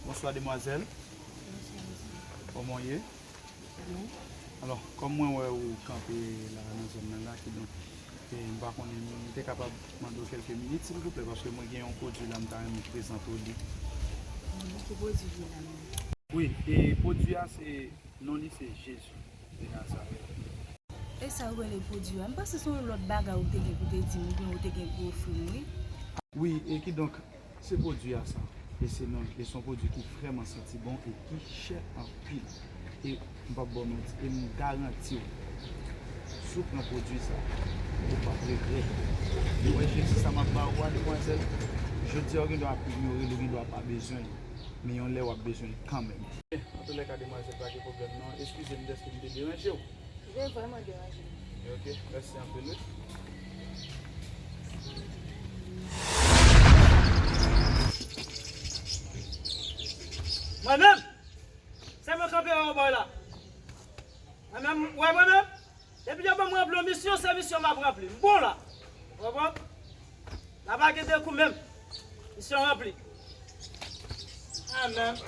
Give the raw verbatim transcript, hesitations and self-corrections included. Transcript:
Bonswa, demwazèl. Kòman w ye? Alò, kòm mwen wè ou kanpe la nan zòn nan la, kidonk, e, m pa konnen, m te kapab mande w kèlke minit, silvouplè, paske mwen gen yon pwodui la, m ta renmen prezante w li. Ki pwodui w la menm? Wi, e pwodui a, se, non li se Jezi. Se Nazarèt. E sa yo rele pwodui a? M panse se yon lòt bagay ou te gen pou te di m, oubyen ou te gen pou ofri m, wi. Wi, e kidonk, se pwodui a sa. E se non, e se yon pwodui ki vrèman santi bon e ki chè anpil. E m p ap ba w manti, e m garanti w, si w pran pwodui sa, ou p ap regrèt. E wè Jezi sa m ap ba ou a, demwazèl, jodi a ou gen dwa ap inyore l, ou gen dwa pa bezwen l. Men yon lè w ap bezwen l kanmenm. Antoulèka, demwazèl, pa gen pwoblèm non. Eskize m dèske m te deranje w. Ou te vrèman deranje m. Ok, mèsi anpil, wi. Mwen menm, se mwen kanpe anba la. Mwen menm, w wè mwen menm? Depi yo ban m ranpli yon misyon, se misyon m ap ranpli. M bon la. Ou konprann? La pa gen de kou menm. Misyon ranpli. Amen.